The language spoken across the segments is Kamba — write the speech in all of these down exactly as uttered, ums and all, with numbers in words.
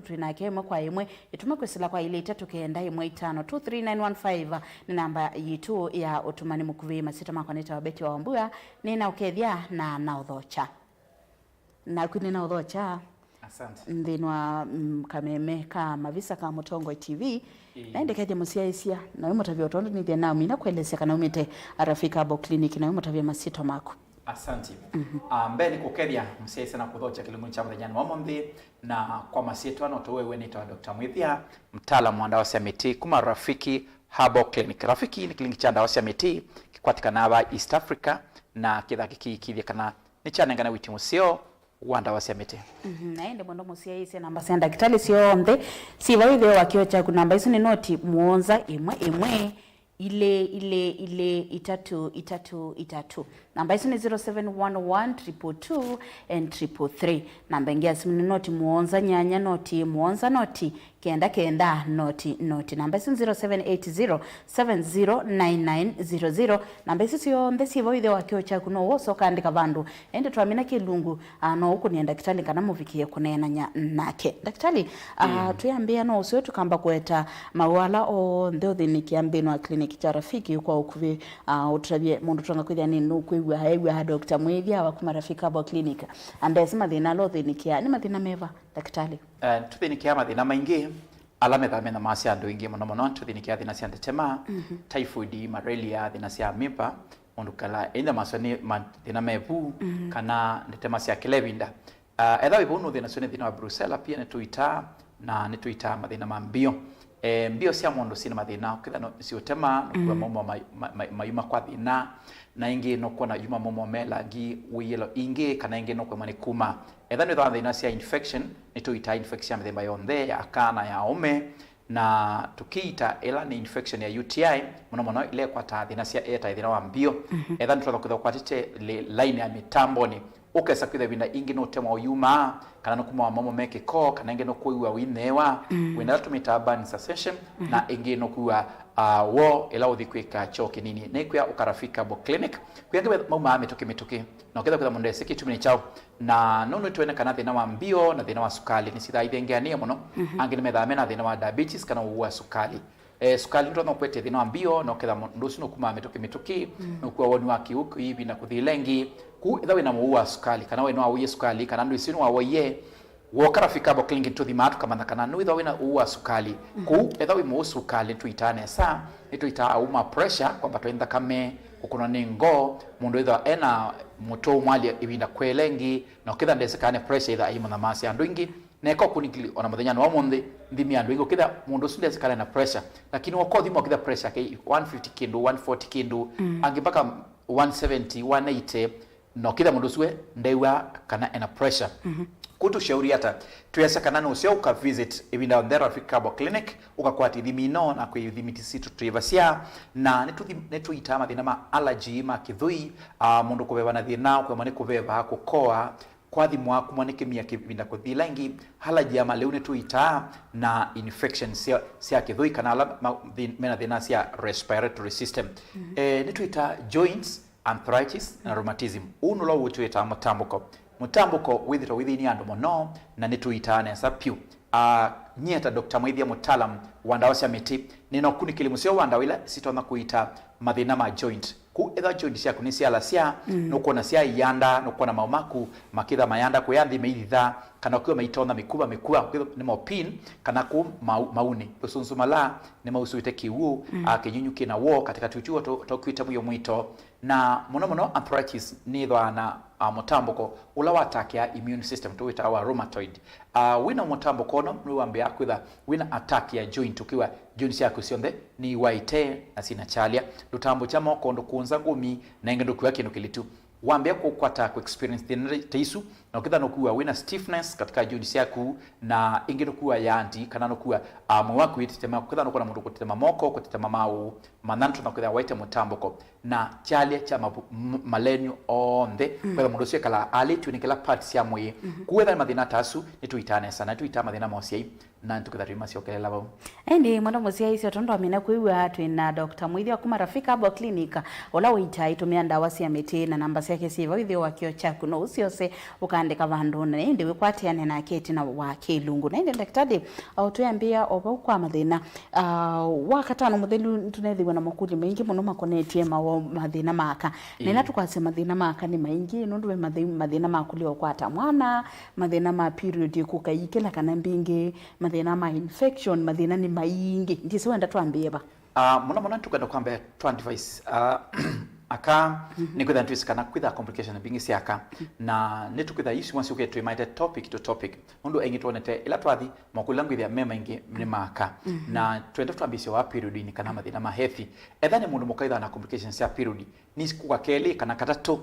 twĩ nake ĩmwe kwa ĩmwe. Ĩtũme kwĩsĩla kwa ilĩ itatũ kenda ĩmwe itano two three nine one five nĩ namba yitũ ya ũtũmani mũkuvĩ. Masyĩtwa makwa nĩtawa Betty wa Wambua, nĩ na ũkethya na na ũthokya. Naku nĩ na ũthokya. Asante. Nthĩnĩ wa, mm, kameme ka Mavisa ka Mũtongoi T V. Ĩĩ. Na ĩndĩ kethya mũsyaĩĩsya, na wĩmũtavya o tondũ nĩthĩa namina kũelesya kana umĩte Rafiki Herbal Clinic, na wĩmũtavya masyĩtwa maku. Asante. Mhm. Ah, mbee nĩ kũkethya mũsyaĩĩsya na kũthokya kĩlungu kya mũthenyanĩ wa ũmũnthĩ, na kwa masyĩtwa no tũwew'e nĩtawa Doctor Mwĩthĩa, mtaalamu wa ndawa sya mĩtĩ kuma Rafiki Herbal Clinic. Rafiki nĩ kĩlingi kya ndawa sya mĩtĩ kĩkwatĩkanaa va East Africa, na kĩtha kĩkĩĩkĩĩthya kana nĩkyanengane witi mũseo wa ndawa sya mĩtĩ. Mhm, na ĩndĩ mũndũ mũsyaĩĩsya namba sya ndakĩtalĩ syonthe syĩ vau ĩtheo wa kĩoo kyaku. Namba isu nĩ noti mũonza ĩmwe ĩmwe ilĩ ilĩ ilĩ itatũ itatũ itatũ. Namba isu nĩ zero seven one one triple two and triple three. Namba ĩngĩ ya simũ nĩ noti mũonza nyanya noti mũonza noti kenda kenda noti noti. Namba isu zero seven eight zero seven zero nine nine zero zero. Namba isu syonthe syĩ vau ĩtheo wa kĩoo kyaku, no wosa ũkaandĩka vandũ. Ĩndĩ twamina kĩlungu, ah, no ũkũnĩe ndakĩtalĩ kana mũvikĩe kũneenany'a nake. Ndakĩtalĩ, ah, mm, twĩambĩa no ũseo tũkamba kũeta maũũ ala onthe ũthĩnĩkĩa nthĩnĩ wa clinic kya Rafiki kwa ũkuvĩ, ah, ũtavye mũndũ twanga kwĩthĩa nĩ nũkwĩw'a, ew'a Doctor Mwĩthĩa wa kuma Rafiki Herbal Clinic. Andesi mathĩna ala ũthĩnĩkĩa, nĩ mathĩna meva, ndakĩtalĩ? Eh, tũthĩnĩkĩa mathĩna maingĩ ala methaa mena maasya andũ aingĩ mũno mũno. Tũthĩnĩkĩa thĩna sya ntetema, mhm, typhoid, malaria, thĩna sya mĩmba, mũndũ kala either maswa nĩ mathĩna me vu, mhm, kana ntetema sya kĩla ĩvinda. Ah, etha wĩ vau nũthĩna syo nĩ thĩna wa brucella, pia nĩtũitaa, na nĩtũitaa mathĩna ma mbio. Eh, mbio sya mũndũ syĩna mathĩna, ũkĩtha no siũtema, nũkua, mm, maumo ma- ma- ma- mayuma kwa thĩna, na ĩngĩ nũkwona yuma maumo me langi wĩ yellow ĩngĩ, kana ĩngĩ nũkwemwa nĩ kuma. Etha nĩthaa thĩna sya infection, nĩtũitaa infection ya mĩthemba yonthe, ya kana, ya ũme, na tũkĩita ĩla nĩ infection ya U T I, mũno mũno ĩla ĩkwataa thĩna sya, ĩetae thĩna wa mbio. Mhm. Etha nĩtwatha kwĩtha ũkwatĩte li- line ya mĩtambonĩ, ũkesa kwĩtha ĩvinda ĩngĩ nũtemwa ũyumaa, kana nũkumawa maumo me kĩko, kana ĩngĩ nũkwĩw'a wĩneewa, mm, wĩna ĩla tũmĩtaa burn sensation, mhm, na ĩngĩ nũkwĩw'a, ah, woo ĩla ũthi kwĩka kyoo kĩnini. Nĩkwĩa ũka Rafiki Herbal Clinic, kwĩ angĩ maumaa mĩtũkĩ mĩtũkĩ, na ũketha kwĩtha mũndũ esĩ kĩtumi nĩ kyaũ. Na no nĩtwene kana thĩna wa mbio na thĩna wa sukalĩ nĩsithaa ithengeanĩe mũno. Mhm. Angĩ nĩmethaa mena thĩna wa diabetes kana ũwau wa sukalĩ. Eh, sukalĩ nĩtwatha ũkwete thĩna wa mbio, na ũketha mũndũ ũsu nũkumaa mĩtũkĩ mĩtũkĩ, mm, nũkua woni wa kĩw'ũ kĩivinda kũthi ĩla ĩngĩ. Kũu etha wĩna mũwau wa sukalĩ, kana we nĩwawaie sukalĩ, kana ndwĩsĩ nĩwawaie, woka Rafiki Herbal Clinic nĩtũthimaa tũkamanya kana nĩwĩthwa wĩna ũwau wa sukalĩ. Mhm. Kũu etha wĩ mũwau sukalĩ nĩtũitaa nesa, nĩtũitaa auma pressure, kwambatwa nĩ nthakame, kũkũnwa nĩ ngoo, mũndũ ethwa ena mũtwe ũmwalya ĩvinda kwa ĩla ĩngĩ, na ũketha ndesĩ kana nĩ pressure ĩtha aimũthamasya andũ aingĩ. Na eka ũkunĩkili ona mũthenya wa ũmũnthĩ, nthimi andũ aingĩ ũkĩtha mũndũ ũsu ndesĩ kana ena pressure, lakini woka ũthima ũkĩtha pressure yake one fifty kĩndũ, one forty kĩndũ, mm, angĩ mpaka one seventy, one eighty, na ũkĩtha mũndũ ũsu we ndew'a kana ena pressure. Mhm. Kũu tũshauri ata? Twĩasya kana nũseo ũka visit ĩvinda yonthe Rafiki Herbal Clinic, ũkakwata ithimi ino na kwĩ ithimi sitũ twĩvasya, na nĩtũthi- nĩtũitaa mathĩna ma allergy, ma kĩthũi, ah, mũndũ kũveva na thĩna, kũema nĩ kũveva, kũkoa, kwathimwa kumwa nĩ kĩmia kĩvinda kũthi ĩla ĩngĩ, allergy ya malĩu nĩtũitaa, na infection sya, sya kĩthũi kana ala ma- thi- mena thĩna sya respiratory system. Mhm. Eh, nĩtũitaa joints, arthritis, na rheumatism. Ũu nũla ũtwĩtaa mũtambũko. Mũtambũko wĩthĩtwe wĩ thĩinĩ andũ mũno, na nĩtũitaa nesa pyũ. Ah, nyie ta Doctor Mwĩthĩa, mũtaalam wa ndawa sya mĩtĩ, nĩna ũkunĩkĩli mũseo wa ndawa ila sitonya kũita mathĩna ma joint. Kũu etha joint syaku nĩsyalasya, mm, nũkwona syaianda, nũkwona maũ maku makĩtha mayanda kũya nthĩ meithitha, kana kwĩwa maitonya mĩkuva mĩkuva, kwĩthwa nĩ mopin, kana kũu mau- maunĩ. Ũsũnsũmala nĩmausũĩte kĩw'ũ, mm, ah, kĩnyunyu kĩna woo, katĩkatĩ ũtyu to- tokwĩte mwĩo mwito. Na mũno mũno arthritis nĩthwaa na, ah, mũtambũko ũla watakĩa immune system tũwĩtaa wa rheumatoid. Ah, wĩna mũtambũko ũno nĩwambĩaa kwĩtha wĩna attack ya joint, ũkĩwa joint syaku syonthe nĩiwaĩte na syĩna kyalya. Ndũtambũkya moko, ndũkũnza ngũmi, na ĩngĩ ndũkua kĩndũ kĩlitu. Wambĩa kũkwata kũ experience thĩna ta isu, na ũkĩtha nũkua wĩna stiffness katika joint syaku, na ĩngĩ nũkua yandi, kana nũkua, ah, mwĩĩ waku wĩtetema, ũkĩtha nũkwona mũndũ kũtetema moko, kũtetema maũ, manyanto na kwĩtha waĩte mũtambũko. Na kyalya kya mavu- m- malenyu onthe, mm, kwetha mũndũ ũsu ekala alĩtw'e nĩ kĩla part sya mwĩĩ. Mhm. Kũu etha nĩ mathĩna ta asu, nĩtũitaa nesa, na nĩtũitaa mathĩna ma ũsyai. na nĩtũkwĩtha tũimasyokelela vau. Ĩndĩ mwendwa mũsyaĩĩsya, tondũ amina kwĩw'a, twĩ na Doctor Mũithya kuma Rafika Herbal Clinic, ũla ũitaa aitũmĩa ndawa sya mĩtĩ, na namba syake syĩ vau ĩtheo wa kĩo kyaku. No ũsyose ũkaandĩka vandũ, na ĩndĩ wĩkwatĩane nake ĩtina wa kĩlungu. Na ĩndĩ ndakĩtalĩ, o twĩambĩa o vau kwa mathĩna, ah, wa katano mũthelu, tũneethĩwa na makũlyo maingĩ mũno makonetye mawo mathĩna ma aka. Na ĩla tũkwasya mathĩna ma aka nĩ maingĩ, nũndũ ve mathĩ-, mathĩna ma kũlea ũkwata mwana, mathĩna ma period kũka ikĩla kana mbingĩ, mathĩna ma infection, mathĩna nĩ maingĩ. Ndyĩsĩ wenda twambĩe va? Ah, mũno mũno nĩtũkwenda kwambĩa twa advice, ah, aka, nĩkwĩthĩa nĩtwĩsĩ kana kwĩthaa complication mbingĩ sya aka, na nĩtũkwĩthaa isu mwa syũkĩte twĩmaĩte topic to topic, nũndũ aingĩ twonete ĩla twathi makũlyo ngwĩthĩa me maingĩ nĩ ma aka. Na twenda twambĩĩsye wa period-inĩ kana mathĩna ma health. Etha nĩ mũndũ mũka wĩthaa na complications sya period, nĩ kũka kelĩ kana katatũ,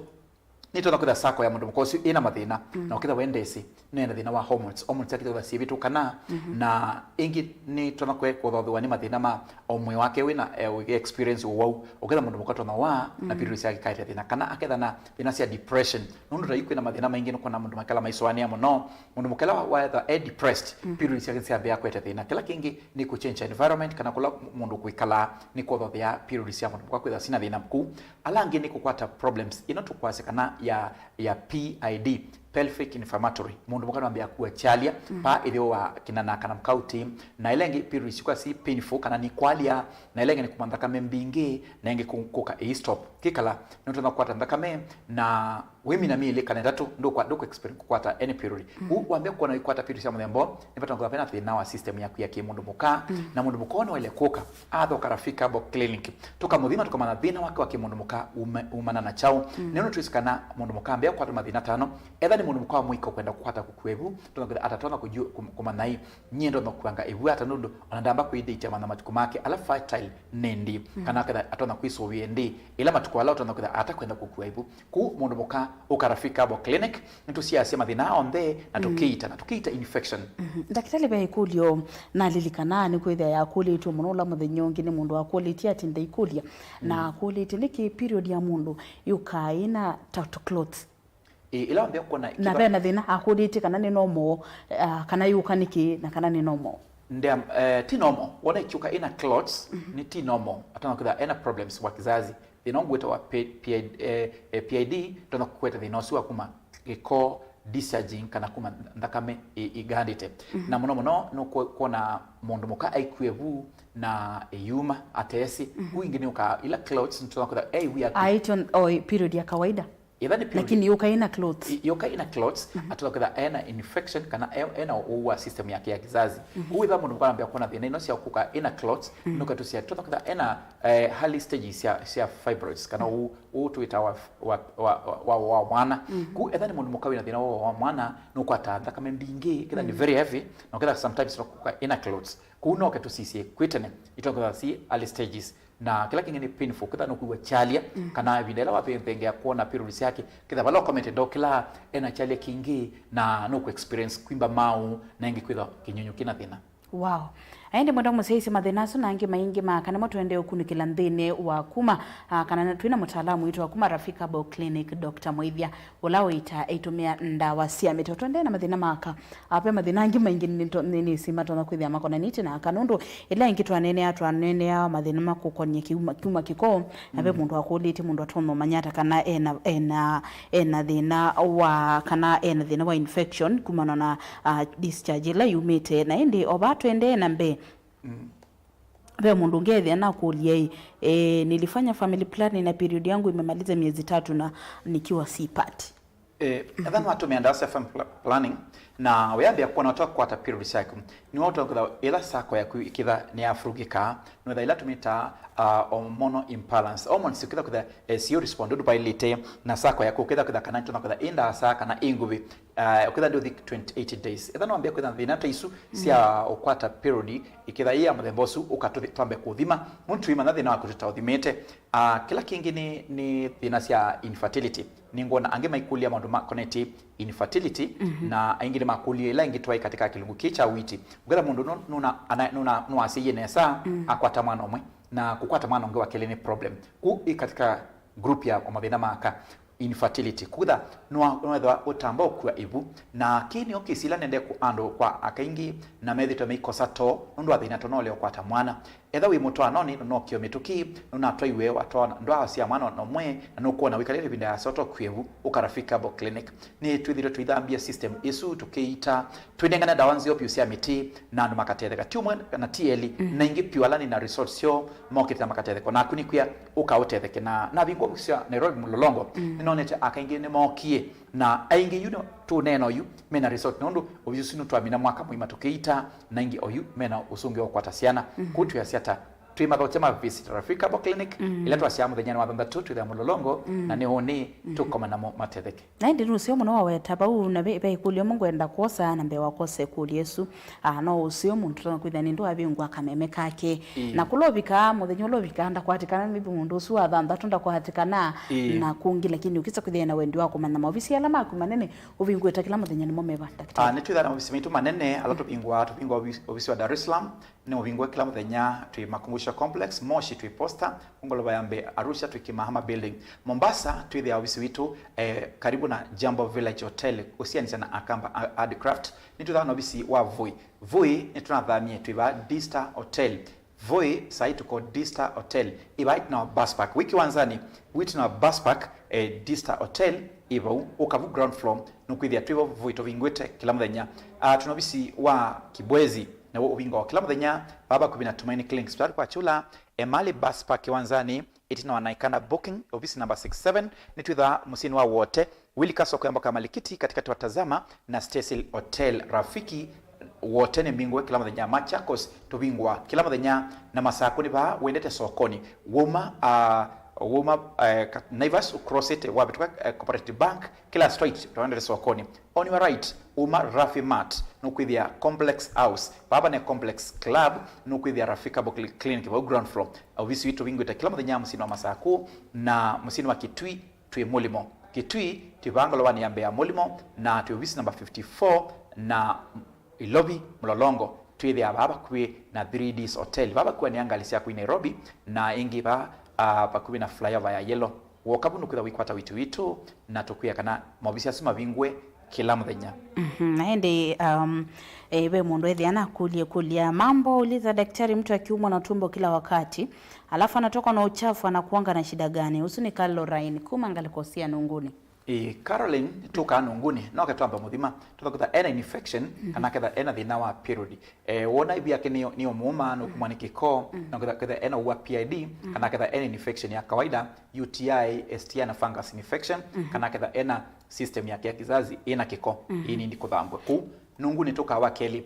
nĩtonya kwĩtha sako ya mũndũ mũka ũsu ĩna mathĩna, na ũkĩtha wendesĩ nĩenda thĩna wa hormones, hormones syake syĩvĩtũkana, na ĩngĩ nĩtonya kũthothĩwa nĩ mathĩna ma o mwĩĩ wake wĩna, eh, experience ũwau, ũkĩtha mũndũ mũka tonya wa na periods yake kaete thĩna, kana aketha na thĩna sya depression, nũndũ ta yu kwĩna mathĩna maingĩ nĩkwona mũndũ makala maisũanĩa mũno, mũndũ mũka ĩla wa- waetha e depressed, periods syake syambĩa kwete thĩna. Kĩla kĩngĩ nĩ kũ change environment, kana kũla mũndũ kwĩkalaa nĩ kũthothea periods sya mũndũ mũka kwĩtha sina thĩna kũu. Ala angĩ nĩ kũkwata problems ĩno tũkwasya kana ya, ya P I D, pelvic inflammatory. Mũndũ mũka nĩwambĩa kua kyalya, pa ĩtheo wa kĩnana kana mũka ũtĩ, na ĩla ĩngĩ periods syĩkwa si painful kana nĩ kwalya, na ĩla ĩngĩ nĩ kuma nthakame mbingĩ, na ĩngĩ kũ- kũka ĩ stop. Kĩkala nĩũtonya kũkwata nthakame, na wĩmina myeli kana ĩtatũ, ndũkwa- ndũkũ experience kũkwata any period. Kũu wambĩa kwona wĩkwata periods sya mũthemba ũũ, nĩvatonya kwĩthwa vena thĩna wa system yaku ya kĩmũndũ mũka, na mũndũ mũka ũũ nĩwaĩle kũka athoka Rafika Herbal Clinic, tũkamũthima, tũkamanya thĩna wake wa kĩmũndũ mũka uma- umana na kyaũ. Nĩũndũ twĩsĩ kana mũndũ mũka ambĩa kwata mathĩna tano, etha nĩ mũndũ mũka wa mũika ũkwenda kũkwata kũkua ĩvu, tũtonya kwĩtha atatonya kũju- kũm- kũmanya ĩ, nyie ndonya kũanga ĩvu ata, nũndũ ona ndamba kwĩdatia manya matukũ make ala fertile nĩ ndi, kana aketha atonya kwĩsũvĩa ndi ĩla matukũ ala ũtonya kwĩtha atakwenda kũkua ĩvu. Kũu mũndũ mũka ũka Rafika Herbal Clinic, nĩtũsiasya mathĩna onthe na tũkĩita, na tũkĩita infection. Ndakĩtalĩ, ve ĩkũlyo nalilikanaa nĩkwĩthĩa yakũlĩtw'e mũno ũla mũthenya ũngĩ nĩ mũndũ wakũlĩtye atinda ikũlya, na akũlĩtye nĩkĩ period ya mũndũ yũkaa ĩna ta tũclots. Ĩ, ĩla wambĩa kuona na vena thĩna akũlĩtye kana nĩ normal, ah, kana yũka nĩkĩ na kana nĩ normal. Ndea, eh, ti normal. Wona ikiuka ina clots, ni ti normal. Atona kwĩtha ena problems wa kizazi. Thĩna ũngwĩtawa P-, P I D, eh, eh, P I D, ndona kũkweta thĩna ũsu wa kuma gĩko, discharging, kana kuma nthakame ĩ-, ĩgandĩte. Na mũno mũno nũkwona mũndũ mũka aikue vu na ĩyuma atesi. Vu ingĩ nĩũkaa ila clots, nĩtona kwĩtha, eh, we are Aityo o period ya kawaida. Ĩtha nĩ period. Lakini yũka ina clots. I- yũka ina clots, atona kwĩtha ena infection kana e- ena ũu wa system yake ya kizazi. Kũu ĩtha mũndũ mũka nambĩa kuona thĩna ino sya kũka ina clots, nũka tũsia tona kwĩtha ena, eh, early stages sya, sya fibroids, kana ũu, ũu twĩtawa wa, wa, wa, wa, wa mwana. Kũu ĩtha nĩ mũndũ mũka wĩna thĩna wa, wa mwana, nũkwata nthakame mbingĩ, kĩtha nĩ very heavy, na kĩtha sometimes no kũka ina clots. Kũu noke tũsisye kwĩtene, itona kwĩtha si early stages. Na kĩla kĩngĩ nĩ painful, kĩtha nũkwĩw'a kyalya, kana ĩvinda ĩla wathengea kwona periods yake, kĩtha vala ũkomete ndokĩlaa, ena kyalya kĩngĩ, na nũkũ experience kwimba maũ, na ĩngĩ kwĩtha kĩnyunyu kĩna thĩna. Wow. Aĩndĩ mwenda mũsyaĩĩsya mathĩna asu na angĩ maingĩ ma kana mo tũendee ũkunĩkĩla nthĩnĩ wa kuma, ah, kana twĩna mũtaalamu witũ wa kuma Rafika Herbal Clinic, Doctor Mũithya. Ũla ũitaa aitũmĩa ndawa sya mĩtĩ. Tũendee na mathĩna ma aka. Ah, ve mathĩna angĩ maingĩ nĩ to- nĩ- nĩsĩ matonya kwĩthĩa makonanĩtye na aka, nũndũ ĩla ĩngĩ twaneenea, twaneenea mathĩna ma kũkonia kĩuma, kyuma kĩko, na ve mũndũ akũlĩtye mũndũ atonya ũmanya ata kana ena, ena, ena thĩna wa, kana ena thĩna wa infection kumana na, ah, discharge ĩla yumĩte. Na ĩndĩ o vaa tũendee na mbee, ve mũndũ ũngĩ ethĩa nakũlya ĩ, eh, nilifanya family planning na period yangu imemaliza miezi tatu na nikiwa sipati. Eh, etha nĩwatũmĩa ndawa sya family pla- planning, na wĩambĩa kuona ũtakwata period syaku, nĩwatũkĩtha ĩla sako yaku ĩkĩtha nĩyafurugĩka, nĩwetha ĩla tũmĩtaa, uh, hormonal imbalance. Hormones ikĩtha kwĩtha, eh, siũ respond ũndũ vaĩlĩte, na sako yaku ũkĩtha kwĩtha kana ĩtona kwĩtha ĩ ndaasa kana ĩ nguvĩ, uh, ũkĩtha ndĩũthi twenty eight days. Etha nĩwambĩa kwĩtha thĩna ta isu sya ũkwata period, ĩkĩtha ĩ ya mũthemba ũsu, ũka tũthi- twambe kũthima, nũndũ tũimanya thĩna waku tũtaũthimĩte. Ah, kĩla kĩngĩ nĩ, nĩ thĩna sya infertility. Nĩngwona angĩ maikũlya maũndũ makonetye infertility, na aingĩ nĩmakũlya ĩla ĩngĩ twaĩ katika kĩlungu kĩĩ kya witi. Ũketha mũndũ nũ- nũna- ana- nũna- nũwasyaie nesa, akwata mwana ũmwe, na kũkwata mwana ũngĩ wa kelĩ nĩ problem. Kũu ĩ katika group ya mathĩna ma aka. infertility. Kutha nwa-, nwethwa ũtamba ũkua ĩvu, na kĩĩ nĩo kĩsila nende kũ andũ kwa aka aingĩ na methĩtwe meikosa too nũndũ wa thĩna tũnole ũkwata mwana. Etha wĩ mũtwaanonĩ, nũnokĩo mĩtũkĩ, nũnatwaiwe watwawa ndwaa sya mwana na ũmwe, na nũkwona wĩkalĩle ĩvinda ya soto kwĩvu, ũka Rafika Herbal Clinic. Nĩtwĩthĩtwe tũithambya system ĩsu, tũkĩita, twĩnengane ndawa nzeo vyũ sya mĩtĩ, na andũ makatetheka. Ti ũmwe na ti elĩ, na ingĩ vyũ ala nĩ na result syoo mokĩte na makatetheka. Naku nĩkwĩa ũka ũtetheke. Na navingwa ovisi ya Nairobi Mlolongo, nĩnonete aka aingĩ nĩmookie, na aingĩ yu nĩ tũneena oyu mena result, nũndũ ovisi ũsu nĩtwamina mwaka mũima tũkĩita, na aingĩ oyu mena ũsũngĩo wa kũkwata syana. Kũu twĩasya ta twĩ mathokya ma Visit Rafika Herbal Clinic, ĩla twasyaa mũthenyanĩ wa thanthatũ twĩthĩa Mlolongo, na nĩ ũnĩ tũkoma namo matetheke. Na ĩndĩ nũseo mũno waweta vau, na ve, ve ĩkũlyo ĩmwe ngwenda kwosa na mbee wa kwosa ĩkũlyo ĩsu. Ah, no ũseo mũndũ tona kwĩthĩa nĩ ndũ avingwa kameme kake. Ĩĩ. Na kũla ũvikaa, mũthenya ũla ũvikaa ndakwatĩkana, maybe mũndũ ũsu wa thanthatũ ndakwatĩkana Ĩĩ. na kũngĩ, lakini ũkĩsa kwĩthĩa na wendi wa kũmanya maovisi ala maku manene ũvingũĩte kĩla mũthenya nĩmo meva, Ah, ndakĩtalĩ? Nĩtwĩthaa na maovisi maitũ manene ala tũvingũaa, tũvingũaa ovisi, ovisi wa Dar es Salaam, nĩ ũvingũe kĩla mũthenya twĩ Makumbusho Complex, Moshi twĩ Posta, ngolova ya mbee Arusha twĩ Kimahama Building. Mombasa twĩthĩa ovisi witũ, eh, karibu na Jambo Village Hotel, ũsianĩsya na Akamba A-, Handicraft. Nĩtwĩthaa na ovisi wa Voi. Voi nĩtũnathamie twĩ vaa D-Star Hotel. Voi sai tũko D-Star Hotel. Ĩvaa ĩtina wa Bus Park. Wĩ kĩwanzanĩ, wĩ ĩtina wa Bus Park, eh, D-Star Hotel ĩ vau. Ũka vu ground floor, nũkwĩthĩa twĩ vo Voi tũvingũĩte kĩla mũthenya. Ah, twĩna ovisi wa Kibwezi, naw'o ũvingũawa kĩla mũthenya, vaa vakuvĩ na Tumaini Clinic, sipitali kwa Chula, Emali Bus Park kĩwanzanĩ, ĩtina wa Naikana Booking, ovisi namba six seven, nĩtwĩthaa mũsyĩnĩ wa Wote, wilika soko ya mboka ya Malikiti, katikati wa Tazama na Stacyl Hotel. Rafiki Wote nĩ mbingũe kĩla mũthenya. Machakos tũvingũa kĩla mũthenya, na Masaku nĩ vaa wendete sokonĩ. Wauma, ah, wauma, eh, ka-, Naivas, ũcrossĩte, wavĩtũka, eh, Cooperative Bank, kĩla straight, ũtawendete sokonĩ. On your right, uma Rafi Mart, nũkwĩthĩa Complex House. Vava nĩ Complex Club, nũkwĩthĩa Rafika Herbal Cli-, Clinic, vau ground floor. Ovisi witũ vingũĩte kĩla mũthenya mũsyĩnĩ wa Masaku na mũsyĩnĩ wa Kitui twĩ Mũlimo. Kitui twĩ vaa ngolovanĩ ya mbee ya Mũlimo, na twĩ ovisi namba fifty-four na Ilovi Mlolongo. Twĩthĩaa vaa vakuvĩ na three Ds Hotel, vaa vakuanĩa ngalĩ sya kũi Nairobi, na ĩngĩ vaa, ah, vakuvĩ na flyover ya Yellow. Woka vu nũkwĩtha wĩkwata witũ witũ, na tũkwĩa kana maovisi asu mavingũe kĩla mũthenya. Mhm, na ĩndĩ, um, eh, ve mũndũ ethĩa nakũlye kũlya, "Mambo, uliza daktari, mtu akiumwa na tumbo kila wakati, alafu anatokwa na uchafu, anakuanga na shida gani?" Ũsu nĩ Caroline kuma ngalĩko sya Nunguni. Ĩĩ, Caroline, tũkaa Nunguni, no ketwamba mũthima, tũthakwĩtha ena infection, kana ketha ena thĩna wa period. Eh, wona ivi yake nĩyo, nĩyo mũũma, nũkumwa nĩ kĩko, na ketha, ketha ena ũu wa P I D, kana ketha ena infection ya kawaida, U T I, S T I na fungus infection, kana ketha ena system yake ya kizazi ĩna kĩko, ĩnindi kũthambwa. Kũu Nunguni tũkaa wa kelĩ.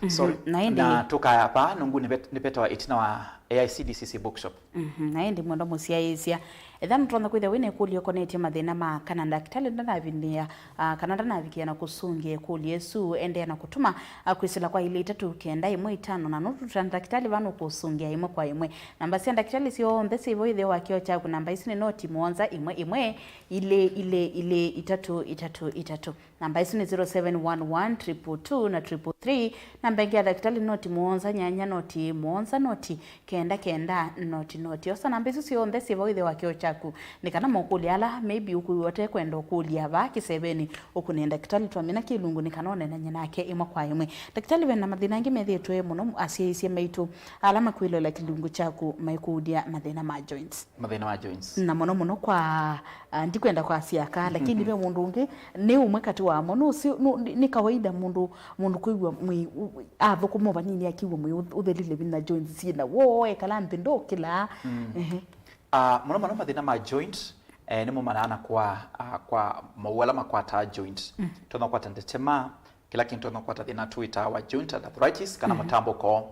Sorry. Na ĩndĩ na tũkaya vaa Nunguni nĩvetawa ĩtina wa A I C D C C bookshop. Mhm, na ĩndĩ mwendwa mũsyaĩĩsya, etha nũtonya kwĩthĩa wĩna ĩkũlyo ĩkonetye mathĩna ma kana ndakĩtalĩ ndanavinĩa, ah, kana ndanavikĩa na kũsũngĩa ĩkũlyo ĩsu, endeea na kũtũma, ah, kwĩsĩla kwa ilĩ itatũ kenda ĩmwe itano, na nũtũta ndakĩtalĩ vaa nũkũsũngĩa ĩmwe kwa ĩmwe. Namba sya ndakĩtalĩ syonthe syĩ vo ĩtheo wa kĩo kyaku. Namba isu nĩ noti mũonza ĩmwe ĩmwe, ilĩ ilĩ ilĩ itatũ itatũ itatũ. Namba isu nĩ zero seven one one, triple two na triple three. Namba ĩngĩ ya ndakĩtalĩ noti mũonza nyanya noti mũonza noti kenda kenda noti noti. Osa namba isu syonthe syĩ vau ĩtheo wa kĩo kyaku, nĩ kana mokũlya ala maybe ũkwĩw'a ũte kwenda ũkũlya vaa kĩsevenĩ, ũkũne ndakĩtalĩ twamina kĩlungu nĩ kana ũneenany'e nake ĩmwe kwa ĩmwe. Ndakĩtalĩ, ve na mathĩna angĩ methĩĩtwe mũno asyaĩĩsya maitũ ala makwĩloela kĩlungu kyaku maikũlya mathĩna ma joints. Mathĩna ma joints. Na mũno mũno kwa, ah, ndikwenda kwasya aka, lakini ve mũndũ ũngĩ, nĩ ũmwe katĩ wamo. Nũsĩ, nũ-, nĩ, nĩ kawaida mũndũ, mũndũ kwĩw'a mwĩĩ, u-, athũkũma vanini akĩw'a mwĩĩ ũth-, ũthelile vinya, joints syĩna woo, ekala nthĩ ndokĩlaa. Ehe. Ah, mũno mũno mathĩna ma joint, eh, nĩmo manaana kwa, ah, kwa mowau ala makwataa joint. Tonya kwata ndetema, kĩla kĩndũ tonya kwata thĩna tũwĩtaa wa joint arthritis kana mũtambũko.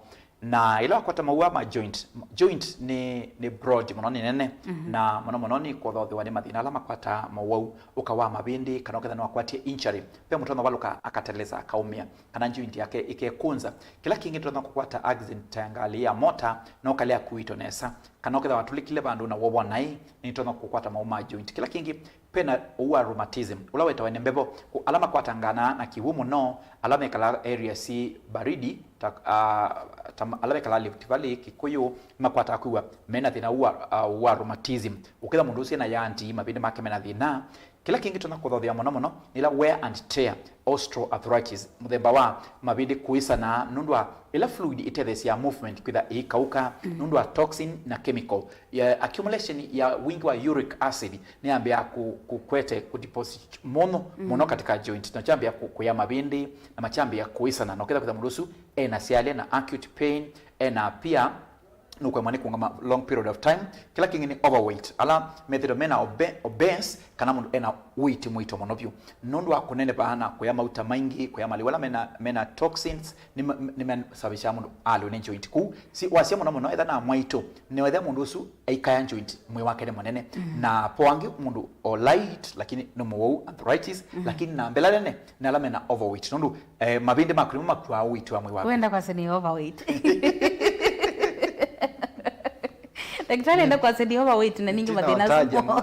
Na ĩla wakwata mowau ma joint, joint nĩ, nĩ broad mũno, nĩ nene, na mũno mũno nĩ kũthothewa nĩ mathĩna ala makwataa mowau, ũka wa mavĩndĩ, kana ũkethĩa nĩwakwatie injury. Ve mũndũ tonya valũka akateleza, akaũmĩa, kana joint yake ĩkekunza. Kĩla kĩngĩ tonya kũkwata accident ta ya ngalĩ ya mota, na ũkalea kũitwa nesa, kana ũkethĩa watũlĩkile vandũ na wovwa naĩ, nĩtonya kũkwata mowau ma joint. Kĩla kĩngĩ, ve na ũu wa rheumatism, ũla wĩtawa nĩ mbevo. Kũ-, ala makwatanganaa na kĩw'ũ mũno, ala mekalaa area syĩ baridi, ta, ah, ta ma-, ala mekalaa Rift Valley, Kikuyu, makwataa kwĩw'a mena thĩna wa, uh, wa rheumatism. Ũkĩtha mũndũ ũsu ena yandi, mavĩndĩ make mena thĩna. Kĩla kĩngĩ tũna kũthothea mũno mũno nĩ ĩla wear and tear, osteoarthritis, mũthemba wa mavĩndĩ kũĩsana nũndũ wa ĩla fluid ĩtetheesyaa movement kwĩtha ĩikaũka, mm, nũndũ wa toxin na chemical. Ya, accumulation ya wingĩ wa uric acid nĩyambĩaa kũ-, kũkwete, kũdeposit mũno, mm, mũno katika joint, na kyambĩa kũ-, kũya mavĩndĩ, na makyambĩa kũĩsana, na ũketha kwĩtha mũndũ ũsu ena syalya na acute pain, ena pia nũkũemwa nĩ kũngama long period of time. Kĩla kĩngĩ nĩ overweight, ala methĩtwe mena obe-, obese, kana mũndũ ena weight mũito mũno vyũ. Nũndũ wa kũnenepa na kũya mauta maingĩ, kũya maliu ala mena, mena toxins, nĩma-, nĩmasababishaa mũndũ alĩwe nĩ joint. Kũu, si, wasya mũno mũno, etha na mwaitũ, nĩwetha mũndũ ũsu aikaya joint, mwĩĩ wake nĩ mũnene. Mm. Na po angĩ mũndũ o light, lakini nĩ mũwau, arthritis, mm, lakini na mbela nene, nĩ ala mena overweight. Nũndũ, eh, mavĩndĩ maku nĩmo makuaa ũiiti wa mwĩĩ waku. Wenda kwasya nĩ overweight. Ndakĩtalĩ enda kwasya nĩ overweight na ningĩ mathĩna asu mo.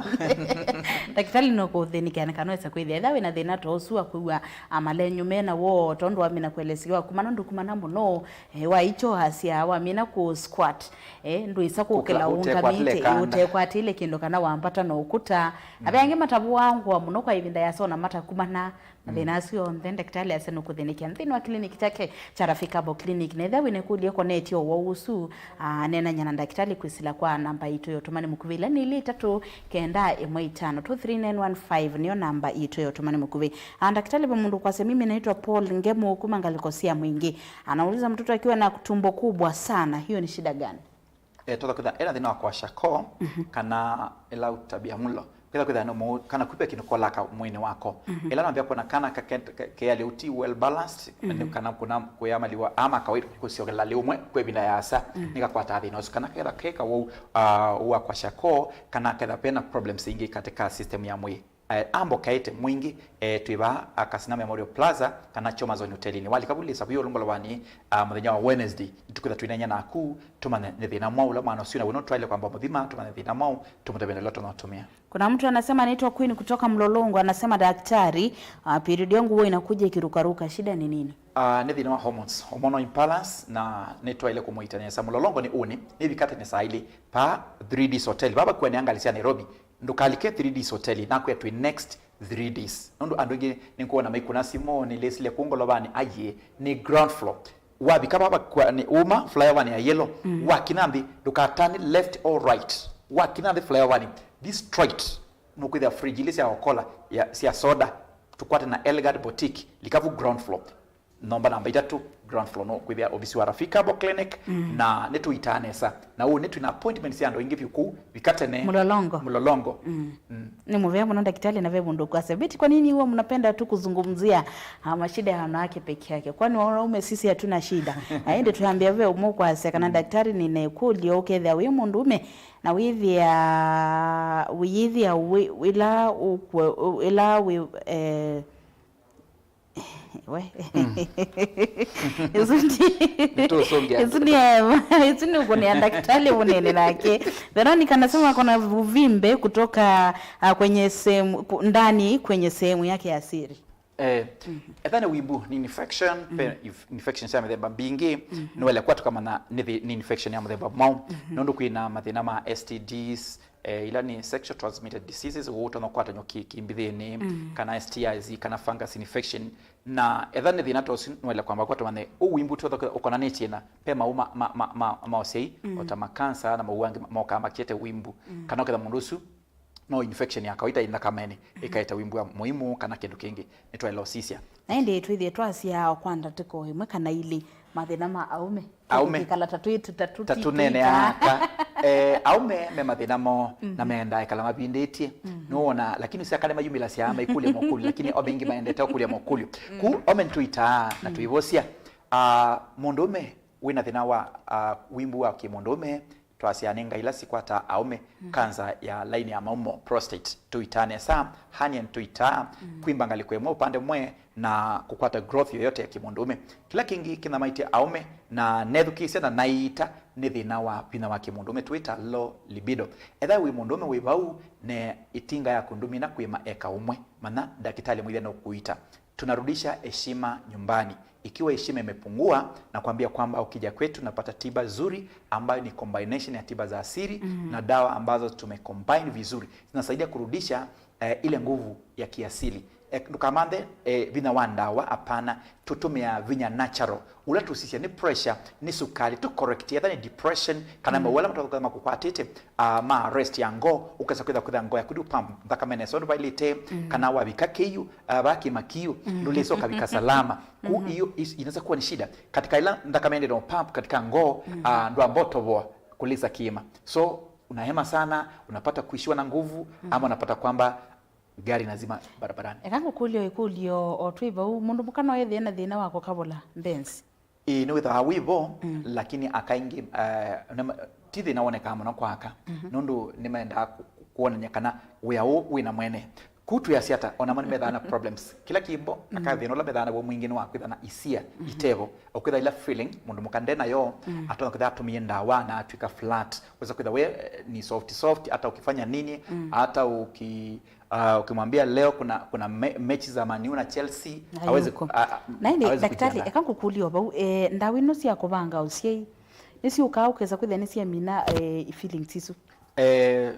Ndakĩtalĩ no kũthĩnĩkana kana wesa kwĩthĩa. Ethĩwa wĩna thĩna ta ũsu wa kwĩw'a, ah, malenyu mena wo, tondũ wamina kũelesya wakumana ndũkumana mũno, eh, waikyo asya, wamina kũ squat, eh, ndwĩsa kũkĩla ũngamĩte, ũtekwatĩle kĩndũ kana wambata na ũkũta. Mm. Ave angĩ matavũaa ngũa mũno kwa ĩvinda yasona matakumana. Mathĩna asu onthe, ndakĩtalĩ asya nũkũthĩnĩkĩa nthĩnĩ wa clinic kyake kya Rafika Herbal Clinic. Na ethĩwa wĩna ĩkũlyo ĩkonetye ũwau ũsu, ah, neenany'a na ndakĩtalĩ kwĩsĩla kwa namba yitũ ya ũtũmani mũkuvĩ, ĩla nĩ ilĩ itatũ kenda ĩmwe itano two three nine one five, nĩyo namba yitũ ya ũtũmani mũkuvĩ. Ah, ndakĩtalĩ, ve mũndũ kwasya, "Mimi naitwa Paul Ngemu kuma ngalĩko sya Mwingi." Anauliza, "Mtoto akiwa na tumbo kubwa sana, hiyo ni shida gani?" Eh, twatha kwĩtha ena thĩna wa kwasya koo, mhm, kana ĩla ũtabia mũlo. Kwĩtha kwĩtha no mũu, kana kwĩpĩa kĩndũ kolaka mwĩnĩ wako. Mhm. Ĩla nambĩa kuona kana ka-, ke-, ke-, kealĩ uti well balanced, mhm, kana kuna kũya maliwa ama kawaida kũsyokela lĩu mwe kwa ĩvinda ya asa, mhm, nĩkakwata thĩna ũsu. Kana ketha ke kawau, ah, wa kwasya koo, kana ketha pena problems ingĩ katika system ya mwĩĩ. Eh, ambokaĩte Mwingi, eh, twĩ vaa, ah, Kasina Memorial Plaza, kana Choma Zone Hotelini. Walika vulisa vio lũngolovanĩ, ah, mũthenya wa Wednesday, nĩtũkwĩtha twĩneeny'a naku, tũmanye nĩ thĩna mwaũ ũla mwana ũsu naw'o, no twaĩle kwamba mũthima, tũmanye thĩna mwaũ, tũmũtavye ndĩla tũnatũmĩa. Kuna mtu anasema anaitwa Queen kutoka Mlolongo, anasema, "Daktari, ah, period yangu huwa inakuja ikirukaruka, shida ni nini?" Ah, nĩ thĩna wa hormones, hormonal imbalance, na nĩtwaĩle kũmũita nesa. Mlolongo nĩ ũnĩ, nĩvikate nĩ saa ilĩ, pa three Ds Hotel, vava kuanĩa ngalĩ sya Nairobi. Ndũkalike three Ds Hotel, nakwĩa twĩ next three Ds. Nũndũ andũ aingĩ nĩngwona maikũna simũ, nĩlĩsile kũ ngolovanĩ, aiĩ, nĩ ground floor. Wavika vava kwa, nĩ uma flyovani ya yellow, mm, wakina nthĩ, ndũkatani left or right. Wakina nthĩ flyovani, this straight, nũkwĩthĩa fridge ilĩ sya Okola, ya, sya soda, tũkwate na Elgad Boutique, likavu ground floor. Nomba namba itatũ, ground floor, no kwĩthĩa ovisi wa Rafika Herbal Clinic, mm, na nĩtũitaa nesa. Na ũũ nĩtwĩ na appointment sya andũ aingĩ vyũ kũu, vika tene. Mlolongo. Mlolongo. Mm. Mm. Nĩ mũvea mũno ndakĩtalĩ, na ve mũndũ ũkwasya, "Betty, kwa nini huwa mnapenda tu kuzungumzia, ah, mashida ya wanawake peke yake? Kwani wanaume sisi hatuna shida?" Aende tuambia ve ũmwe kwasya kana, mm, daktari, nina ĩkũlyo, ũkethĩa wĩ mũndũme na wĩthĩa, wĩyĩthĩa wĩ, ĩla ũkwe, ĩla wĩ, eh, We. Mm. Ĩsu ndi-, nĩtũsũngĩa ĩsu nĩ ema, ĩsu nĩ ũkũnĩa ndakĩtalĩ mũnene nake. Veronica anasema kuna uvimbe kutoka, ah, kwenye sehemu, ku-, ndani kwenye sehemu yake ya siri. Eh, mhm, etha nĩ wimbu, nĩ infection, pe, mhm, inf-, infection sya mĩthemba mbingĩ, mhm, nĩwele kwa tũkamanya nĩ thi-, nĩ infection ya mũthemba mwaũ. Mhm. Nũndũ kwĩna mathĩna ma S T Ds, eh, ila nĩ sexual transmitted diseases, ũu ũtonya kũkwatanw'a ki-, kĩmbithĩnĩ, mm, kana S T Is, kana fungus infection. Na etha nĩ thĩna ta ũsu, nĩwele kwamba kwa tũmanye ũu wimbu twetha ũkonanĩtye na pe maũũ ma, ma, ma, ma, ma ũsyai, mm, o ta makansa na maũũ angĩ mokaa makiete wimbu. Mm. Kana ũketha mũndũ ũsu no infection ya kawaida ĩ nthakamenĩ, mm, ĩkaeta wimbu wa mũimũ kana kĩndũ kĩngĩ, nĩtwaĩle ũsisya. Na ĩndĩ twĩthĩe twasyaa o kwa ndatĩko ĩmwe kana ilĩ, mathĩna ma aũme. Aume. Tũkĩkala ta twĩ tũtatũ ta tũnene tũikaa aka. Eh, aume me mathĩna moo, mhm, na meendaa ĩkala mavindĩtye. Mhm. Nĩwona, lakini ũsakale mayumĩlasya maikũlya mokũlyo, lakini o maingĩ maendete ũkũlya mokũlyo. Mhm. Ku aume nĩtũitaa na, mm, tũivosya. Ah, mũndũũme wĩna thĩna wa, ah, wimbu wa kĩmũndũũme, twasya nĩ ngai ila sikwataa aume, mm, kanza ya laini ya maumo, prostate, tũitaa nesa, hernia nĩtũitaa, mm, kwimba ngalĩko ĩmwe ũpande ũmwe, na kũkwata growth yoyote ya kĩmũndũũme. Kĩla kĩngĩ kĩthamaĩtye aũme na nethukĩĩsya na naiita nĩ thĩna wa vinya wa kĩmũndũũme twĩta low libido. Ethĩwa wĩ mũndũũme wĩ vau na ĩtinga yaku ndũmina kwĩma eka ũmwe, manya ndakĩtalĩ mũĩthya nũkũita. Tunarudisha heshima nyumbani. Ikiwa heshima imepungua, na kuambia kwamba ukija kwetu napata tiba nzuri ambayo ni combination ya tiba za asili na dawa ambazo tumecombine vizuri, zinasaidia kurudisha eh, ile nguvu ya kiasili. Eh, ndũkamanthe eh, vinya wa ndawa, hapana. Tũtũmĩaa vinya natural ũla tũsisya nĩ pressure, nĩ sukali, tũ correct, etha nĩ depression kana mawĩla matũkũkwatĩte, ah, ma rest ya ngoo, ũkesa kwĩtha kwĩtha ngoo yaku ndũ pump nthakame nesa ũndũ vailĩte, kana wavika kĩiũ, ah, va kĩma kĩiũ, ndũlĩsa ũkavika salama. Ku iyo is- inaweza kuwa ni shida katika ila nthakame ĩendete pump katika ngoo, ah, ndwamba ũtovoa kũlĩsa kĩma. So unahema sana, unapata kuishiwa na nguvu, ama unapata kwamba gari nazima barabarani. Eka ngũkũlye ĩkũlyo o twĩ vau, mũndũ mũka no ethĩe na thĩna wa kũkavũla mbenzi? Ĩĩ, nĩwĩthaa wĩ vo, lakini aka aingĩ, eh, nĩma- ti thĩna wonekaa mũno kwa aka, nũndũ nĩmendaa ku- ku- kuonany'a kana wĩa ũũ wĩ na mwene. Ku twĩasya ata, o namo nĩmethaa na problems. Kĩla kĩmbo, aka thĩna ũla methaa naw'o mwingĩ nĩ wa kwĩtha na isia itevo. Ũkwĩtha ila feeling mũndũ mũka nde nayo, atonya kwĩtha atũmĩe ndawa na atw'ĩka flat. Weza kwĩtha we eh, ni soft soft, hata ukifanya nini, hata uki- Ah, ukimwambia leo kuna kuna me, mechi za Man U na Chelsea, hawezi ku- ah, ah, na ĩndĩ hawezi daktari, kujiandaa. Eka ngũkũlye o vau, eh, ndawa ino sya kũvanga ũsyai nĩsyũkaa ũkesa kwĩthĩa nĩsyamina eh, feelings isu? Eh,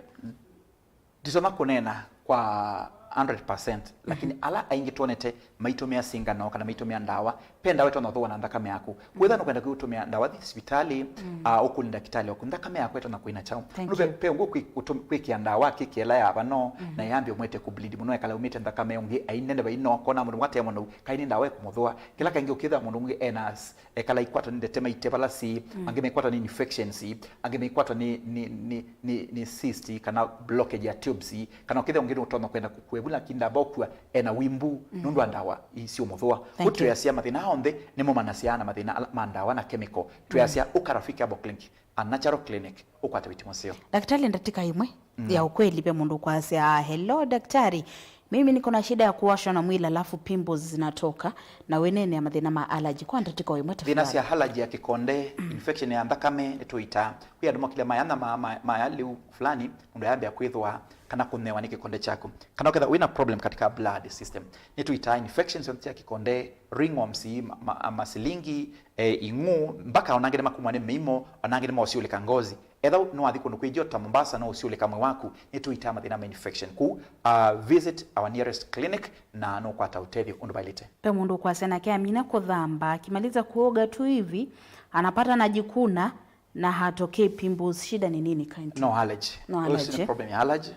ndisoma kũneena kwa hundred percent, lakini ala aingĩ twonete maitũmĩa singano kana maitũmĩa ndawa, pe ndawa ĩtonya ũthũa na nthakame yaku. Kwĩtha nũkwenda kwĩtũmĩa ndawa, thi sivitalĩ, ah, ũkũlye ndakĩtalĩ waku, nthakame yaku ĩtonya kwĩna kyaũ. Thank Nũndũ ve- you. Ve ũngĩ ũkwĩ- ũtũ- kwĩkĩa ndawa akĩkĩa ĩla ya vano, na yambĩa ũmwete kũbleed mũno, ekala umĩte nthakame, ũngĩ aineneva ino, kona mũndũ mwate mũno, kaĩ nĩ ndawa ĩkũmũthũa. Kĩla kaingĩ ũkĩtha mũndũ ũngĩ ena s- ekala ikwatwa nĩ ndetema ite vala si, angĩ maikwatwa nĩ infections, angĩ maikwatwa nĩ, nĩ, nĩ, nĩ, nĩ cyst kana blockage ya tubes, kana ũkĩtha ũngĩ nĩ ũtonya kwenda kũkua ĩvu, lakini ndamba ũkua ena wimbu nũndũ wa ndawa isiũmũthũa. Thank you. Ũtwĩasya mathĩna onthe nĩmo manasyaa na mathĩna ala- ma ndawa na chemical. Twĩasya ũka Rafiki Herbal Clinic, a natural clinic, ũkwate wĩti mũseo. Daktari, ndatĩka ĩmwe ya ukweli, ve mũndũ ũkwasya, "Ah, hello daktari, mimi niko na shida ya kuwashwa na mwili alafu pimples zinatoka, na wenene ya mathĩna ma allergy kwa ndatĩka ĩmwe tafadhali." Thĩna sya allergy ya kĩkonde, infection ya nthakame, nĩtũitaa. Kwĩ andũ mokĩlya mayana ma, ma, maya lĩu fulani, mũndũ ayambĩa kwĩthwa kana kũnewa nĩ kĩkonde kyaku. Kana ũketha wĩna problem katika blood system, nĩtũitaa infection syonthe sya kĩkonde, ringworms, ma, ma, masilingi, eh, ing'ũ, mpaka onangĩ nĩmakumwa nĩ mĩimo, onangĩ nĩmaũsiũlĩka ngozi. Etha nĩwathi kũndũ kwĩ joto ta Mombasa, no ũsiũlĩka mwĩ waku, nĩtũitaa mathĩna ma infection. Kũu, uh, visit our nearest clinic na nũkwata ũtethyo ũndũ vailĩte. Pe mũndũ ũkwasya nake amina kũthamba, akimaliza kuoga tu hivi, anapata anajikuna na hatokei pimples. Shida ni nini, kindly? No allergy. No allergy. Problem ya allergy.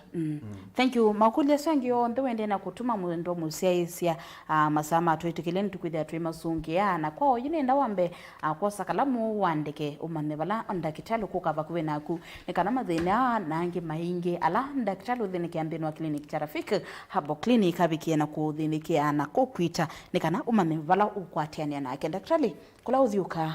Thank you. Makũlyo asu angĩ onthe wendee na kũtuma mwendwa mũsyaĩĩsya, ah, masaa ma twĩtĩkĩle nĩtũkwĩthĩa twĩmasũngĩa. Na kwa oyu nenda wambe, ah, kwosa kalamu wandĩke ũmanye vala ndakĩtalĩ ũkũka vakuvĩ naku, nĩ kana mathĩna aa na angĩ maingĩ ala ndakĩtalĩ ũthĩnĩkĩa nthĩnĩ wa clinic kya Rafiki Herbal Clinic avikie na kũthĩnĩkĩa na kũkwita, nĩ kana ũmanye vala ũkwatĩanĩa nake. Ndakĩtalĩ, kũla ũthyũkaa?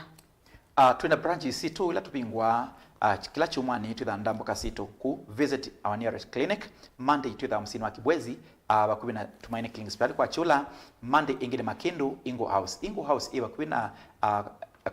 Ah, twĩna branch sitũ ila tũvingũaa, ah, kĩla kyumwanĩ twĩthaa ndambũka sitũ ku. Visit our nearest clinic. Monday twĩthaa mũsyĩnĩ wa Kibwezi, ah, vakuvĩ na Tumaini Clinic Hospital kwa Chula. Monday ĩngĩ nĩ Makindu, Ingo House. Ingo House ĩ vakuvĩ na, ah,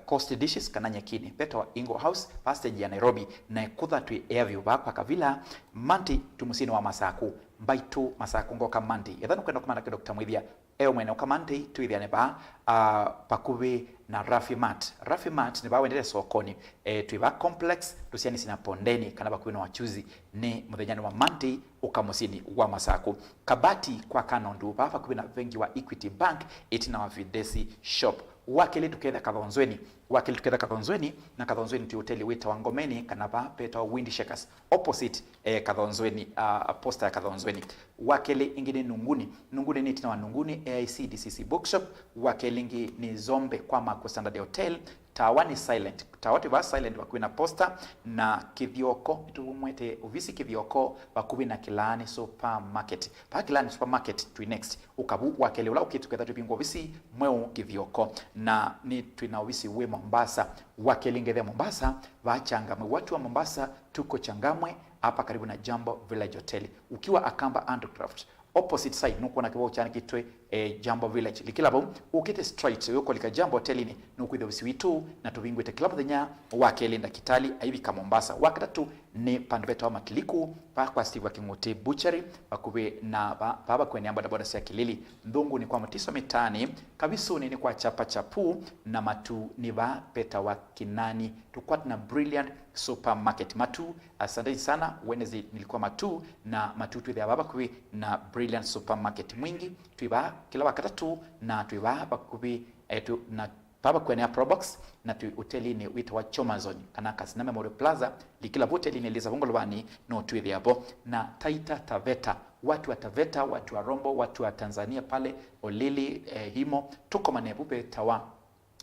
Coast Dishes kana Nyekini. Vetawa Ingo House, pa stage ya Nairobi. Na ĩkũtha twĩ Airview, vaa kwa Kavila. Monday twĩ mũsyĩnĩ wa Masaku. Mbaitũ Masaku ngoka Monday. Etha nũkwenda kũmana kĩ Doctor Mwĩthia, e mwene ũka Monday, twĩthĩane vaa, ah, pakuvĩ na Rafi Mart. Rafi Mart nĩ vaa wendete sokoni. Eh, twĩ vaa complex, tũsianĩsye na Pondeni, kana vakuvĩ na Wachuzi. Nĩ mũthenyanĩ wa Monday, ũka mũsyĩnĩ wa Masaku. Kabati kwa Kanondu, vaa vakuvĩ na vengi wa Equity Bank, ĩtina wa Videsi Shop. Wa kelĩ tũketha Kathonzweni. Wa kelĩ tũketha Kathonzweni, na Kathonzweni twĩ hoteli wĩtawa Ngomeni, kana vaa vetawa Wind Shakers. Opposite, eh, Kathonzweni, ah, posta ya Kathonzweni. Wa kelĩ ĩngĩ nĩ Nunguni. Nunguni nĩ ĩtina wa Nunguni A I C D C C Bookshop. Wa kelĩ ĩngĩ nĩ Zombe kwa Maku Standard Hotel. Tawa nĩ Silent. Tawa twĩ vaa Silent vakuvĩ na posta na Kĩthioko. Nĩtũmwete ovisi Kĩthioko vakuvĩ na Kĩlaani Supermarket. Vaa Kĩlaani Supermarket twĩ next. Ũka vu wa kelĩ ũla ũkĩte kwetha twĩvingũa ovisi mweũ Kĩthioko. Na nĩ twĩ na ovisi wĩ Mombasa. Wa kelĩ ngethĩa Mombasa, vaa Changamwe. Watu wa Mombasa, tuko Changamwe, hapa karibu na Jambo Village Hotel. Ukiwa Akamba Handicraft, opposite side, nũkwona kĩvoo kyanĩkĩtwe, eh, Jambo Village. Likĩla vau, ũkĩte straight, ũkũlika Jambo hotelinĩ, nũkwĩthĩa ovisi witũ, na tũvingũĩte kĩla mũthenya wa kelĩ ndakĩtalĩ aivika Mombasa. Wa katatũ nĩ pandũ vetawa Matiliku, va kwa Steve wa Kĩng'ũtĩ Butchery, vakuvĩ na va, va vakuvĩ na bodaboda sya Kĩlili. Nthũngũnĩ kwa Mũtiso mĩtaanĩ, Kavisũnĩ nĩ kwa Chapa Chapu, na Matu nĩ va vetawa Kinani. Tũkwate na Brilliant Supermarket Matu. Asanteni sana. Wednesday nilikuwa Matu, na Matu twĩthĩa va vakuvĩ na Brilliant Supermarket Mwingi. Twĩ va kĩla wa katatũ, na twĩ va vakuvĩ, eh, tu, na va vakuvĩ na Probox, na twĩ hotelinĩ wĩtawa Choma Zone, kana Kasina Memorial Plaza. Likĩla vu hotelinĩ Elisa Vungolovanĩ, no twĩthĩa vo. Na Taita Taveta, watu wa Taveta, watu wa Rombo, watu wa Tanzania pale Olili, eh, Himo, tũkomane vu vetawa,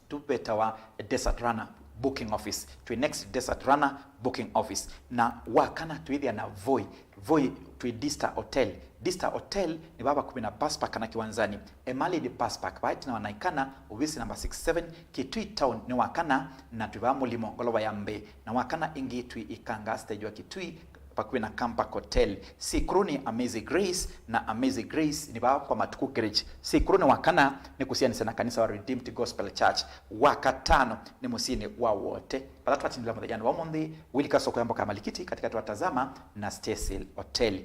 tu vetawa Desert Runner Booking Office. Twĩ next Desert Runner Booking Office. Na wa kana twĩthĩa na Voi, Voi twĩ Dista Hotel. Dista Hotel nĩ va vakuvĩ na bus park kana Kĩwanzani. Emali nĩ bus park, va ĩtina wa Naikana, ovisi namba sixty-seven, Kitui Town nĩ wa kana, na twĩ va Mũlimo, ngolova ya mbee. Na wa kana ĩngĩ twĩ Ikanga, stage wa Kitui, vakuvĩ na Camp Park Hotel. Sikũlũnĩ Amazing Grace, na Amazing Grace nĩ va kwa Matuku Garage. Sikũlũnĩ wa kana nĩ kũsianĩsya na kanisa wa Redeemed Gospel Church. Wa katano nĩ mũsyĩnĩ wa Wote. Vala twatindĩla mũthenyanĩ wa ũmũnthĩ, wĩlika soko ya mboka ya Malikiti, katikati wa Tazama na Staysail Hotel.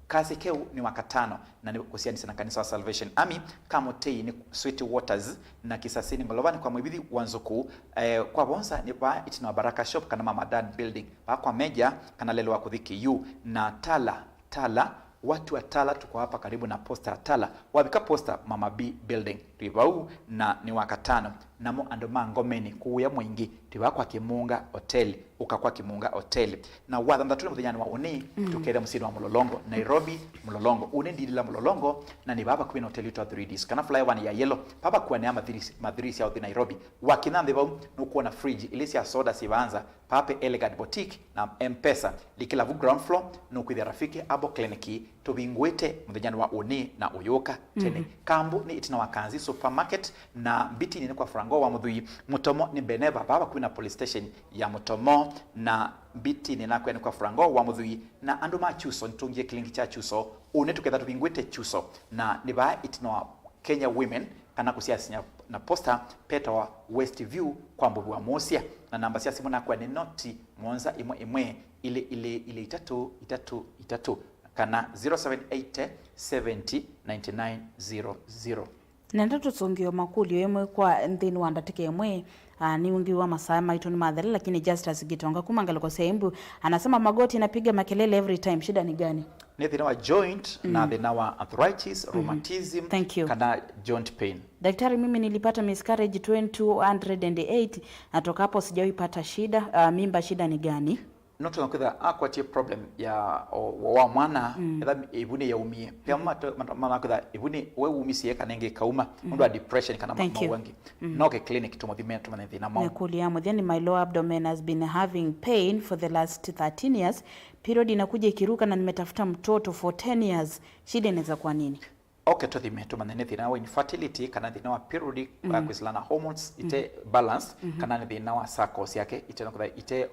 Kasi keu nĩ wa katano, na nĩ kũsianĩsya na kanisa wa Salvation Army. Kamũtei nĩ Sweet Waters, na Kisasini ngolovanĩ kwa Mwĩvithi wa Nzuku, eh, kwa Vonza nĩ va ĩtina wa Baraka Shop kana Mama Dan Building, va kwa Meja kana lelũ wa kũthi Kĩu. Na Tala, Tala, watu wa Tala, tuko hapa karibu na posta ya Tala. Wavika posta, Mama B Building, twĩ vau, na nĩ wa katano. Namo andũ ma Ngomeni kũũya Mwingi, twĩ vaa kwa Kimunga Hotel, ũka kwa Kimunga Hotel. Na wa thanthatũ nĩ mũthenyanĩ wa ũnĩ, mm, tũketha mũsyĩnĩ wa Mũlolongo, Nairobi, Mũlolongo. Ũnĩ ndilila Mũlolongo, na nĩ vaa vakuvĩ na hoteli yĩtawa Three Ds, kana flyover ya yellow, vaa vakuanĩa mathirisi, mathirisi ya ũthi Nairobi. Wakinya nthĩ vau, nũkwona fridge ilĩ sya soda syĩ vaa nza, vaa ve Elegant Boutique na M-Pesa. Likĩla vu ground floor, nũkwĩthĩa Rafiki Herbal Clinic, tũvingũĩte mũthenyanĩ wa ũnĩ na ũyũka tene. Mhm. Kambu nĩ ĩtina wa Kanzi Supermarket, na Mbitinĩ nĩ kwa Franco wa Mũthui. Mũtomo nĩ Beneva, vaa vakuvĩ na police station ya Mũtomo, na Mbitinĩ nakwĩa nĩ kwa Franco wa Mũthui. Na andũ ma Chuso, nĩtũngĩe kĩlingi kya Chuso. Ũnĩ tũketha tũvingũĩte Chuso, na nĩ vaa ĩtina wa Kenya Women, kana kũsiasya na posta, petawa West View kwa Mbuvi wa Mũsya. Na namba sya simũ nakwĩa nĩ noti mũonza ĩmwe ĩmwe, ilĩ ilĩ ilĩ itatũ itatũ itatũ, kana zero seven eighty, seventy, ninety-nine, zero zero. Nenda tũsũngĩe makũlyo ĩmwe kwa nthĩnĩ wa ndatĩka ĩmwe. Ah, nĩ ũngĩ wa masaa maitũ nĩ mathela, lakini Justus Gitonga kuma ngalĩko sya Embu anasema, "Magoti inapiga makelele every time, shida ni gani?" Nĩ thĩna wa joint, na, mm, thĩna wa arthritis, mhm, rheumatism, thank you, kana joint pain. Daktari, mimi nilipata miscarriage twenty twenty-eight, na toka hapo sijawahi pata shida. Ah, mimba, shida ni gani? No tũna kwĩthĩa akwatie problem ya o, wa, wa mwana, mm, etha ĩvu nĩ yaumie. Pia, mm, mama to, mama kwĩthĩa ĩvu nĩ we wumisie kana ĩngĩ kauma, mm, nũndũ wa depression kana, thank you, maũndũ angĩ. Mm. Noke clinic tũmũthime tũmanye thĩna mwaũ. Na ĩkũlyo ya mũthya nĩ, "My lower abdomen has been having pain for the last thirteen years. Period inakuja ikiruka na nimetafuta mtoto for ten years. Shida inaweza kuwa nini?" Oke tũthime tũmanye nĩ thĩna wa infertility, kana thĩna wa period, mm, wa kwĩsĩla na hormones ite, mm, balance, mhm, kana nĩ thĩna wa circles yake ite, no kũtha ite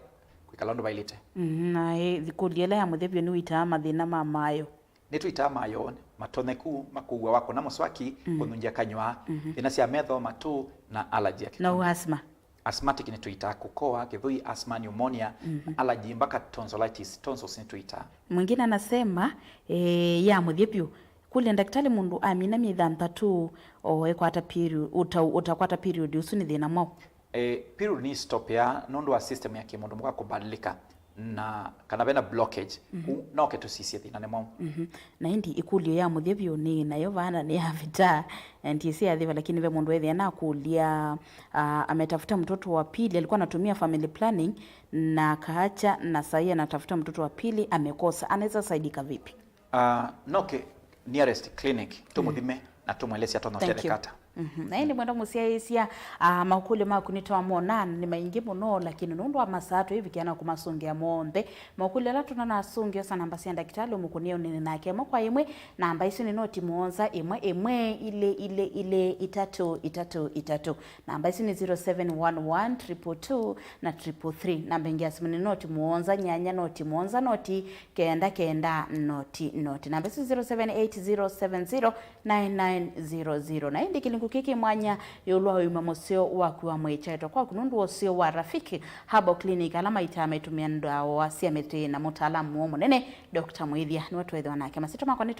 kwĩkala ũndũ vailĩte. Mhm, na ĩ, ĩkũlyo ĩla ya mũthya vyũ nĩ, "Wĩtaa mathĩna ma mayo?" Nĩtũitaa mayo, matonyeku, makũwa wa kũna mũswaki, mm, kũnungia kanyw'a, mhm, thĩna sya metho, matũ, na allergy ya kĩkũndũ. Na asthma? Asthmatic nĩtũitaa kũkoa, kĩthũi, asthma, pneumonia, mhm, allergy, mpaka tonsillitis, tonsils nĩtũitaa. Mwingine anasema, eh, ya mũthya vyũ, kũlya ndakĩtalĩ, mũndũ amina myei thanthatũ, o ekwata period, ũta-, ũtakwata period, ũsu nĩ thĩna mwaũ? Eh, period nĩ stop ya nũndũ wa system ya kĩmũndũ mũka kũbadilika, na kana vena blockage, mhm, kũ-, noke tũsisye thĩna nĩ mwaũ. Mhm. Na ĩndĩ ĩkũlyo ya mũthya vyũ nĩ nayo vana nĩ ya vita, eh, ndiĩsĩ yathĩva, lakini ve mũndũ ethĩa nakũlya, ah, ametafuta mtoto wa pili, alikuwa anatumia family planning na akaacha, na sahi anatafuta mtoto wa pili, amekosa, anaweza saidika vipi? Ah, noke nearest clinic, mm, tũmũthime na tũmwelesya tonya, thank you, ũtetheka ata. Mhm. Na ĩndĩ mwenda mũsyaĩĩsya, ah, makũlyo maku nĩtwamona nĩ maingĩ mũno, lakini nũndũ wa masaa tũivikĩa na kũmasũngĩa monthe. Makũlyo ala tũnanasũngĩa, osa namba sya ndakĩtalĩ ũmũkũnĩe ũnene nake ĩmwe kwa ĩmwe. Namba isu nĩ noti mũonza ĩmwe ĩmwe ilĩ ilĩ ilĩ itatũ itatũ itatũ. Namba isu nĩ zero seven one one triple two na triple three. Namba ĩngĩ ya simũ nĩ noti mũonza nyanya noti mũonza noti kenda kenda noti noti. Namba isu zero seven eight zero seven zero nine nine zero zero. Na ĩndĩ kĩlungu kĩkĩ mwanya ĩũlũ wa ũima mũseo waku wa mwĩkyaĩtwa kwaku nũndũ wa ũseo wa Rafiki Herbal Clinic, ala maitaa maitũmĩa ndawa sya mĩtĩ na mũtaalamu woo mũnene, Doctor Mwĩthya, nĩwe twethĩwa nake. Masyĩtwa makwa nĩ